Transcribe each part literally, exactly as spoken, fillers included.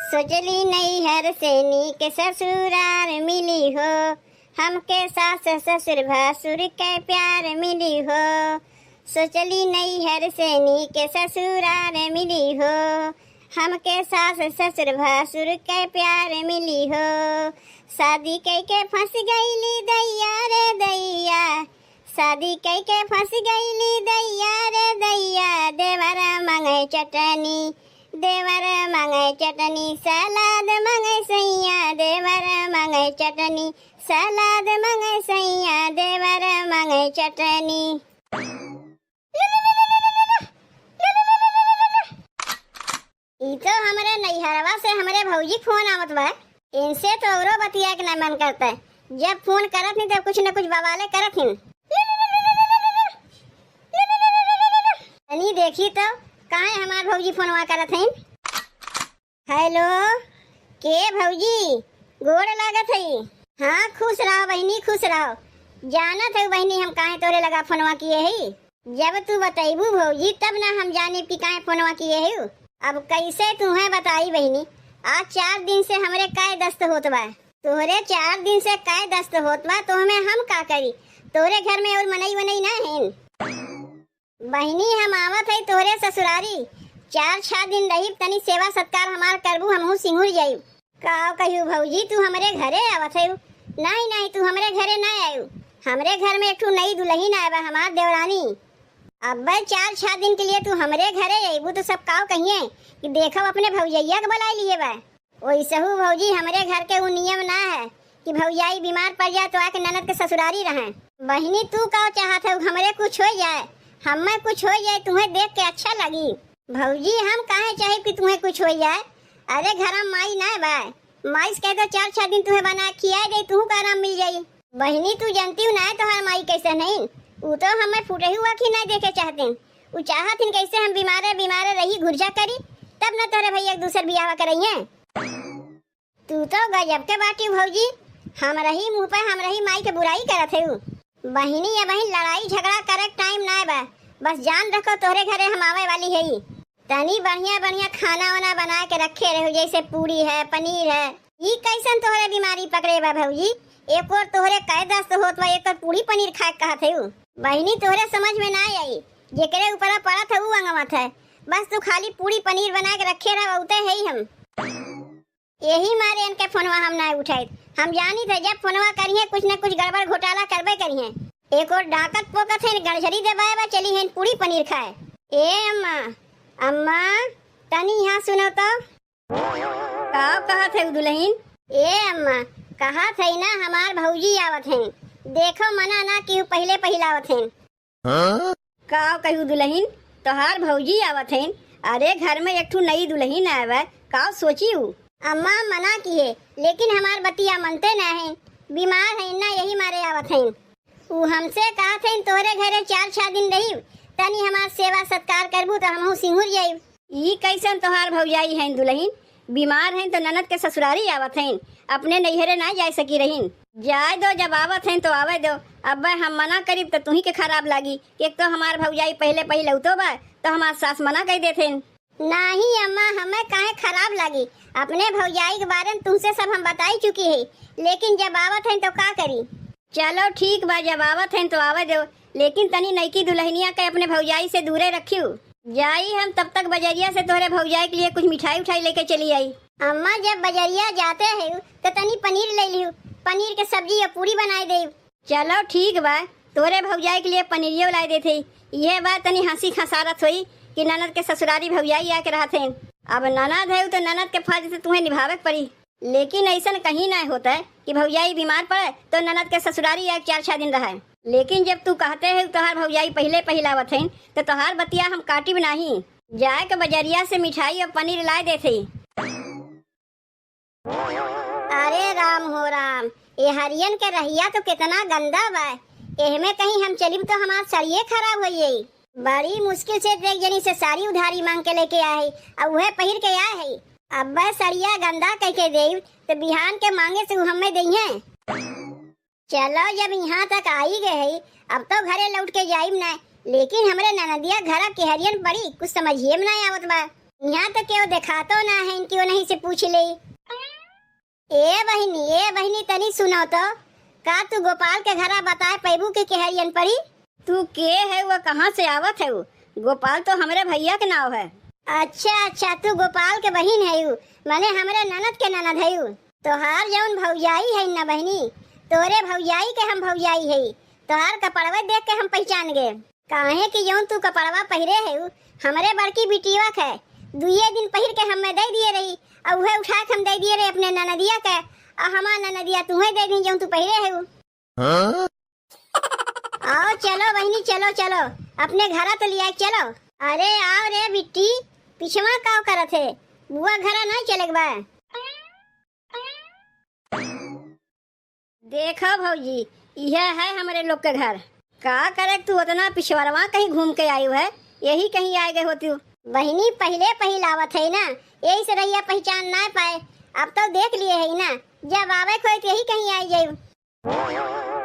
सोचली नैहर से नीक ससुरार मिली हो, हमके सास ससुर भसुर के प्यार मिली हो। सोचली नैहर से नीक ससुरार मिली हो, हमके सास ससुर भसुर के प्यार मिली हो। शादी कइके फंस गईली दैया रे दैया, शादी कइके फंस गईली दैया रे दैया। देवर मांगे चटनी, देवर मांगे चटनी, सलाद मांगे सैया। देवर मांगे चटनी, सलाद मांगे सैया। देवर मांगे चटनी। ई तो हमरे नैहरवा से हमरे भौजी फोन आवत बा। इनसे तो औरो बतिया के ना मन करता है। जब फोन करत नहीं तब कुछ न कुछ बवाले करत हिन। तनी देखी तो काहे हमार भौजी फोनवा करत हईन। हेलो, के भौजी? गोड़ लागत हई। हाँ, खुश रहो बहिनी, खुश रहो। जानत हऊ बहिनी, हम काहे तोरे लगा फोनवा किए हई। जब तू बतैबू भौजी, तब ना हम जानी कि काहे फोनवा किए हऊ। अब कैसे तुहें बताई बहिनी, आज चार दिन से हमरे कै दस्त होत बा। तोहरे चार दिन से कै दस्त होत बा, तो हमें हम का करी? तोहरे घर में और मनई वनई ना हईन। बहिनी, हम आवत हई तोहरे ससुरारी, चार छह दिन रही, तनी सेवा सत्कार हमार करबू, हमहू सिंहुर जाई। का कहियो भौजी, तू हमरे घरे आवत हऊ? नहीं, नहीं, तू हमरे घरे ना आयू। हमरे घर में एक ठो नई दुलहिन आए बा, हमार देवरानी। अब्बे चार छह दिन के लिए तू हमरे घरे अइबू तो सब काव कहिए कि देखो अपने भौजैया के बुलाए लिए बा। ओइसहू भौजी, हमरे घर के उ नियम ना है कि भौजाई बीमार पड़ जाए तो आके ननद के ससुरारी रहें। बहिनी, तू काव चाहत हऊ, हमरे कुछ हो जाए? हमें कुछ हो जाए, तुम्हें देख के अच्छा लगी? भौजी, हम काहे चाहे कि तुम्हें कुछ हो जाए? अरे, घर में माई ना बा, माई से कह दो चार छह दिन तुम्हें बना खियाए दे, तुहू का आराम मिल जाई। बहिनी, तू जानती हू ना तोहार माई कैसे नहीं, उ तो हमें फूटे हुआ की नहीं देखे चाहते। उ चाहत हिन कैसे हम बीमारे बीमारे रही, घुर्जा करी, तब न तोहरे भैया के दूसर बियाह करइहे। तू तो गजब के बाटी भौजी, हमरही मुंह पे हमरही माई के बुराई करत है। बहिनी, ये बहिन, लड़ाई झगड़ा करे के टाइम ना बा, बस जान रखो तोहरे घरे हम आवे वाली है। तनी बढ़िया बढ़िया खाना वाना बना के रखे रहो, जैसे पूरी है, पनीर है। ई कैसन तोहरे बीमारी पकड़े बा भौजी? एक ओर तोहरे कै दस्त होत बा, एक ओर पूरी पनीर खाए के कहत है। बहिनी, तोहरे समझ में ना आई, जेकरे ऊपर पड़त है उ अंगवत है। बस तू खाली पूरी पनीर बना के रखे रहो, उते है ही हम। यही मारे इनके फोनवा हम ना उठाइत। हम जानी थे जब फोनवा करिए कुछ न कुछ गड़बड़ घोटाला करबे करिए। एक ओर डाकत पोकत है, गड़झड़ी दबाए बा, चली है पूरी पनीर खाए। ए अम्मा, अम्मा, तनी यहाँ सुनो तो। का कहत है उ दुलहिन? ए अम्मा, कहत है ना हमार भौजी आवत है, देखो मना ना कि उ पहिले पहिल आवत है। हाँ? का कहू दुलहिन, तोहार भौजी आवत हईन। अरे, घर में एक ठू नई दुलहिन आए बा, का सोची उ? अम्मा मना किहे, लेकिन हमार बतिया मनते ना है, बीमार है ना, यही मारे आवत हईन। उ हमसे कहत हईन तोहरे घरे चार छह दिन रही, तनी हमार सेवा सत्कार करबू तो हमहू सिंहुर जाई। ई कैसन तोहार भौजाई हैं दुलहिन? बीमार हैं तो ननद के ससुरारी आवत हैं, अपने नैहरे ना जाए सकी रहिन। जाए दो, जब आवत हैं तो आवे दो। अब हम मना करीब तो तुही के खराब लागी। एक तो हमार भौजाई पहिले पहिलौतो बा, तो हमार सास मना कर देत हैं। नाही अम्मा, हमें काहे खराब लागी? अपने भौजाई के बारे में तुमसे सब हम बताई चुकी है, लेकिन जब आवत हैं तो का करी? चलो ठीक बा, जब आवत हैं तो आवे दो, लेकिन तनी नईकी दुलहनिया के अपने भौजाई से दूरे रखियो। जाई हम तब तक बजरिया से तोहरे भौजाई के लिए कुछ मिठाई उठाई लेके चली आई। अम्मा, जब बजरिया जाते हैं तो तनी पनीर ले लियो, पनीर के सब्जी या पूरी बनाए दे। चलो ठीक बा, तोहरे भौजाई के लिए पनीरियो लाई देते। यह बात तनी हंसी खसारत होई कि ननद के ससुरारी भौजाई आके रहत हैं। अब ननद है तो ननद के फर्ज से तुम्हें निभावे के पड़ी। लेकिन ऐसन कहीं ना होता है कि भौजाई बीमार पड़े तो ननद के ससुरारी एक चार छह दिन रहे। लेकिन जब तू कहते है तोहार भौजाई पहिले पहिलावत है तो तोहार बतिया हम काटिब नाही। जाए के बजरिया से मिठाई और पनीर लाए देते। अरे राम हो राम, ए हरियन के रहिया तो कितना गंदा बा। एहमे कहीं हम चलिब तो हमार सड़िये खराब हो जाई। बड़ी मुश्किल से एक जनी से साड़ी उधारी मांग के लेके आए है, अब वह पहिर के आए है। अब वह सड़िया गंदा कह के देब तो बिहान के मांगे से उ हमें दइहे। चलो, जब यहाँ तक आई गए है, अब तो घरे लौट के जाइब ना, लेकिन हमरे ननदिया घर के हरियन पड़ी, कुछ समझिए में ना आवत बा। इहाँ तो केहू देखातो ना है, इनकी ओनही से पूछ ले। ए बहिनी, ए बहिनी, तनी सुनो तो, का तू गोपाल के घरा बताए पैबू के केहरियन पड़ी? तू के है, वो कहाँ से आवत है? वो गोपाल तो हमरे भैया के नाव है। अच्छा, अच्छा, तू गोपाल के बहिन है, उ माने हमरे ननद के ननद है। उ तोहार जौन भौजाई है ना बहिनी, तोरे भौजाई के हम भौजाई है, तोहार कपड़वा देख के हम पहचान गए। काहे कि जौन तू कपड़वा पहिरे है, उ हमरे बड़की बिटिया के है। दुइये दिन पहिर के हमें दे दिए रही, और उहे उठा के हम दे दिए रहे अपने ननदिया के, और हमार ननदिया तुहे दे दी जौन तू पहिरे है। हाँ? आओ, चलो बहिनी, चलो, चलो, अपने घरा तो लिया, चलो। अरे आओ रे बिट्टी, पिछवा का करत है? बुआ घरा नहीं चले के बा? देखो भौजी, यह है हमरे लोग के घर। का करे तू उतना पिछवरवा कहीं घूम के आई है, यही कहीं आ गए होती। बहिनी, पहिले पहिल आवत है ना, यही से रहिया पहचान ना पाए। अब तो देख लिए है ना, जब आवे कोई तो यही कहीं आई जाए।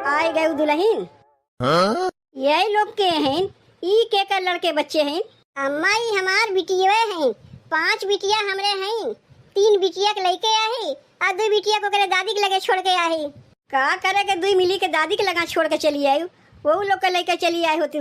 आए गए दुल्हन। हाँ? यही लोग के हैं, ई के कर लड़के बच्चे हैं? अम्मा, ई हमार बिटिये हैं, पांच बिटिया हमरे हैं, तीन बिटिया के लइके आही, आ दू बिटिया को करे दादी के लगे छोड़ के आही। का करे के दुई मिली के दादी के लगा छोड़ के चली आई, वो लोग के लइके चली आई होती।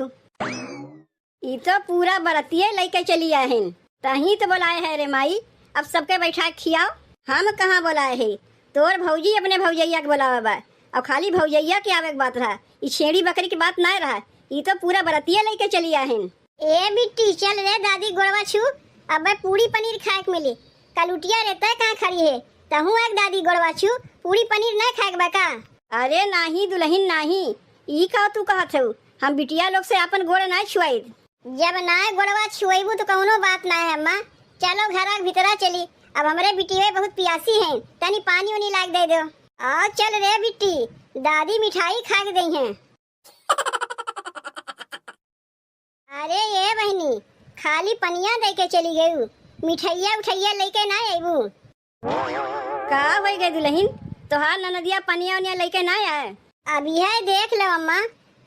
ई तो पूरा बरतिये लइके चली आहिन। तहीं तो बोलाए है रे माई, अब सबके बैठा के खियाओ। हम कहाँ बोलाए है? तोर भौजी अपने भौजैया के बोलावे बा। अब खाली भौजैया के आवे के बात रहा, ई छेड़ी बकरी के बात ना रहा। ई तो पूरा बरतिये लइके चली आहिन। ए बिट्टी, चल रे दादी गोड़वा छू, अब पूरी पनीर खाए के मिली। कलुटिया रे, तय कहाँ खड़ी है? तहूँ एक दादी गोड़वा छू, पूरी पनीर ना खाए के बा का? अरे नाही दुल्हन नाही, ई का तू कहत हऊ? हम बिटिया लोग से आपन गोड़ ना छुआई। जब नाय गोड़वा छुएबू तो कौनो बात नाय है अम्मा। चलो घरा के भीतरा चली, अब हमरे बिटिये बहुत पियासी हैं, तनी पानी उनी लाग दे दो। आओ चल रे बिट्टी, दादी मिठाई खा के दई हैं। अरे ये बहिनी, खाली पनिया दे के चली गयू, मिठैया उठैया लेके ना अइबू? का होई गए दुल्हन, तोहार ननदिया पनिया उनिया लेके ना आए? अब यह देख लो अम्मा,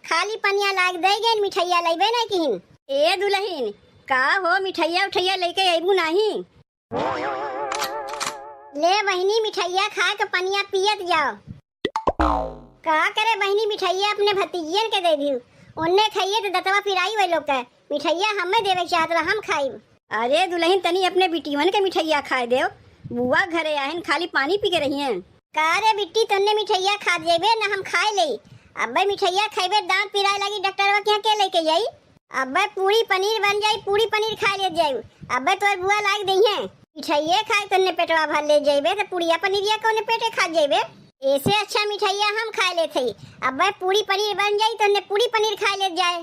खाली पनिया लाग दे गए, मिठैया लेबे ना किहिन। ए दुल्हन, का हो मिठैया उठैया लेके अइबू नाही? ले बहिनी, मिठैया खा के पनिया पियत जाओ। का करे बहिनी, मिठैया अपने भतीजियन के दे दियो, उन्ने खाइए तो दतवा पिराई वही लोग के। मिठैया हमें देवे के चाहत बा, हम खाइब। अरे दुल्हन, तनी अपने बिटियन के मिठैया खाए देव, बुआ घरे आहिन, खाली पानी पी के रहिए। का रे बिट्टी, तन्ने मिठैया खा जेबे ना हम खाए लेई। अब्बे मिठैया खइबे, दांत पिराए लागी, डॉक्टरवा के यहाँ के लेके जाई? अब्बे पूरी पनीर बन जाई, पूरी पनीर खा लेत जाई। अब्बे तोर बुआ लाग दई है, मिठाइये खाए तन्ने पेटवा भर ले जाइबे, तो पूड़िया पनीरिया कौने पेटे खा जाइबे? ऐसे अच्छा मिठाइया हम खा लेत हई। अब्बे पूरी पनीर बन जाई, तन्ने पूरी पनीर खा लेत जाए।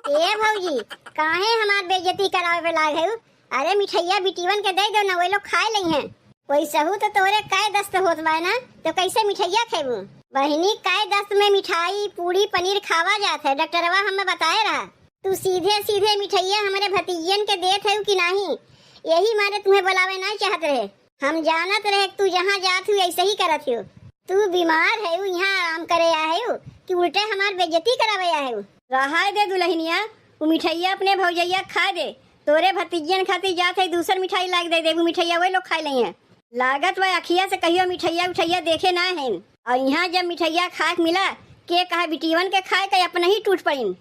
ए भौजी, काहे हमार बेइज्जती करावे पे लाग है? अरे मिठाइया बिटिवन के दे दो ना, वे लोग खाए लई हैं। वैसहू तो तोरे कै दस्त होत बा ना, तो कैसे मिठाइया खेबू? बहिनी, कै दस्त में मिठाई, पूरी, पनीर खावा जात है, डॉक्टरवा हमें बताए रहा। तू सीधे सीधे मिठाइया हमरे भतीजियन के देत है कि नाही, यही मारे तुम्हें बुलावे ना चाहत रहे। हम जानत रहे कि तू जहाँ जात हू ऐसे ही करत हो। तू बीमार है, यहाँ आराम करे आए हो कि उल्टे हमार बेइज्जती करावे आए हो? रहाय दे दुल्हनिया, उ मिठाइया अपने भौजैया खा दे। तोरे भतीजियन खातिर जात है, दूसर मिठाई लाग दे देबू, मिठाइया वही लोग खा लेइहें। लागत बा अखिया से कहियो मिठाइया उठाइया देखे ना हैं। और यहाँ जब मिठाइया खाए के मिला, के कहा बिटियवन के खाए के अपने ही टूट पड़िन।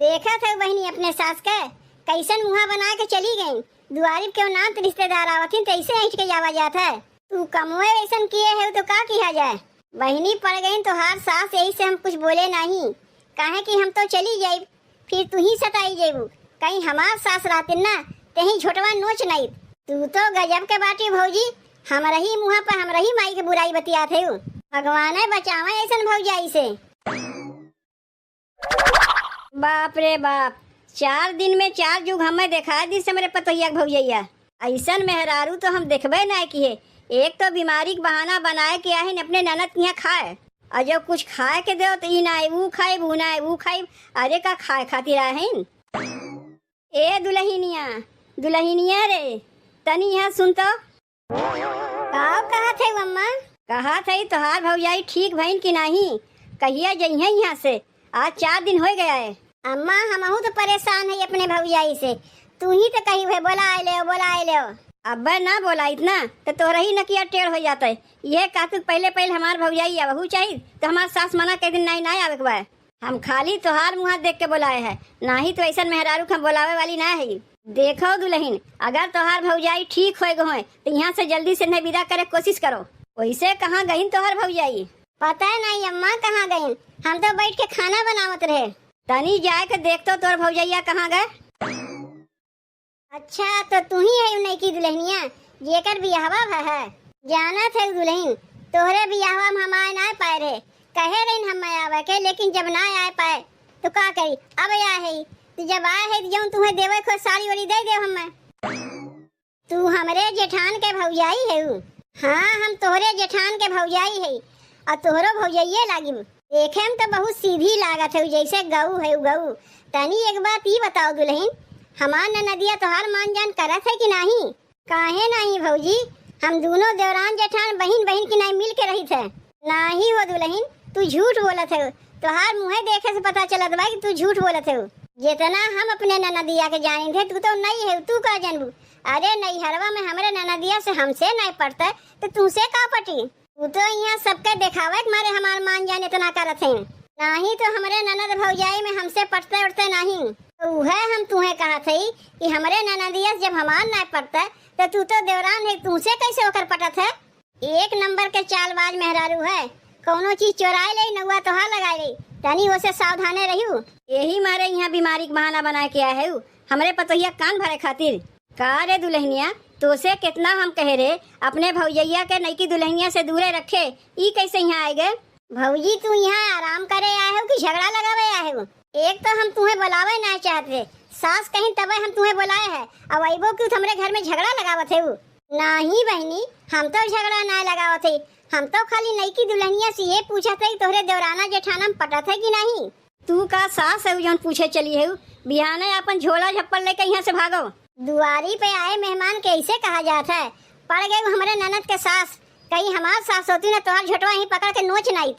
देखत है बहिनी अपने सास के, कैसन मुँहा बना के चली गई। दुआरी पे केहू नात रिश्तेदार आवत ही, तो ऐसे ऐंठ के आवा जात है। तू कमवे ऐसन किए है तो का किया जाए? बहिनी पड़ गई तोहार सास, यही से हम कुछ बोले नहीं, काहे कि हम तो चली जाइब, फिर तू ही सताई जेबू। कहीं हमार सास रहतिन ना, तेही झोटवा नोच नाइत। तू तो गजब के बाटी भौजी, हमरही मुँहा पे हमरही माई के बुराई बतियात है। भगवाने बचावे ऐसन भौजाई से। बाप रे बाप, चार दिन में चार जुग हमें देखा दिस हमरे पतोहिया के भौजैया। ऐसन मेहरारू तो हम देखबे ना किहे। एक तो बीमारी के बहाना बनाए के आहिन अपने ननद के यहाँ खाए, और जब कुछ खाए के दो तो ई ना, ऊ खाइब, ऊ ना, ऊ खाइब। अरे का खाए खातिर आहिन? ए दुल्हनिया, दुल्हनिया रे, तनी यहाँ सुन तो। का कहत है अम्मा? कहत है तोहार भौजाई ठीक भइन कि नाही? कहिया जइहें यहाँ से? आज चार दिन हो गया है। अम्मा, हमहू तो परेशान है अपने भौजाई से। तू ही तो कही हुए, "बोलाए लेव, बोलाए लेव।" अब्बे ना बोलाइत ना, तो तोहरा ही नकिया टेढ़ होइ जात है। यह कहतू पहिले पहिले हमार भौजाई आवहू चाहित, तो हमार सास मना कइ दिन, "नाहीं, नाहीं आवे के बा।" हम खाली तोहार मुँह देख के बोलाए है, नाहीं तो ऐसन मेहरारू के हम बोलावे वाली ना है। देखो दुलहिन, अगर तोहार भौजाई ठीक होइ गए होए, तो यहाँ से जल्दी से इन्हें विदा करे के कोशिश करो। वैसे कहाँ गइन तोहार भौजाई? पता है नाहीं अम्मा कहाँ गइन, हम तो बैठ के खाना बनावत रहे। तनी जाए के देख तो तोर भौजैया कहाँ गए। अच्छा, तो तू ही है नईकी दुलहिनिया, जेकर बियाहवा भा है? जानत है दुलहिन, तोहरे बियाहवा में हम आए ना पाए रहे, कहे रहिन हम आवे के, लेकिन जब ना आए पाए, तो का करी, अब आए है। तो जब आए है, तो जौन तुम्हें देवे को साड़ी वाड़ी दे दे हमें। तू हमरे जेठान के भौजाई है? हाँ, हम तोहरे जेठान के भौजाई है, और तोहरो भौजाइये लागिम। देखे में तो बहुत सीधी लागत है, जैसे गऊ है गऊ। तनी एक बात ई बताओ दुलहिन, हमार ननदिया तोहार मान जान करत है कि नाहीं? काहे नाहीं भौजी, हम दूनो देवरान जेठान बहिन बहिन की नाहीं मिल के रहित है। नाहीं हो दुलहिन, तू झूठ बोलत है, तोहार मुँहे देखे से पता चलत बा कि तू झूठ बोलत है। जितना हम अपने ननदिया के जानित है, तू तो नहीं है, तू का जानबू? अरे नैहरवा में हमरे ननदिया से हमसे नाहीं पटते, तो तुमसे का पटी? तू तो यहाँ सबके देखावे के मारे हमार मान जान इतना करत है, नाहीं तो हमरे ननद भौजाई में हमसे पटते उठते नाहीं। तो उहे हम तुहे कहत हई कि हमरे ननदिया से जब हमार नाहीं पटते, तो तू तो देवरान है, तुमसे कैसे ओकर पटत है? एक नंबर के चालबाज मेहरारू है, कौनो चीज चोराए ले, नौआ तोहार लगाए ले, तनी ओसे सावधाने रहियो। यही मारे यहाँ बीमारी के बहाना बना के आए है, हमरे पतोहिया कान भरे खातिर। का रे दुलहिनिया, तोसे केतना हम कहे रे, अपने भौजैया के नईकी दुलहिनिया से दूरे रखे, ई कैसे यहाँ आए गए? भौजी, तू यहाँ आराम करे आए हो कि झगड़ा लगावे आए हो? एक तो हम तुम्हें बुलावे ना चाहत रहे, सास कहीं तबे हम तुम्हें बुलाए है, अब अइबो क्यों हमरे घर में झगड़ा लगावत है? नाहीं बहिनी, हम तो झगड़ा ना लगावत है, हम तो खाली नईकी दुलहिनिया से ये पूछत है कि तोहरे देवराना जेठाना में पटत है कि नाहीं। तू का सास है जौन पूछे चली है? बिहाने अपन झोला झप्पल लेके यहाँ से भागो। दुआरी पे आए मेहमान के ऐसे कहा जात है, पड़ गए हमरे ननद के सास। कहीं हमार सास होती ना तोहार झोटवा ही पकड़ के नोच नाइत।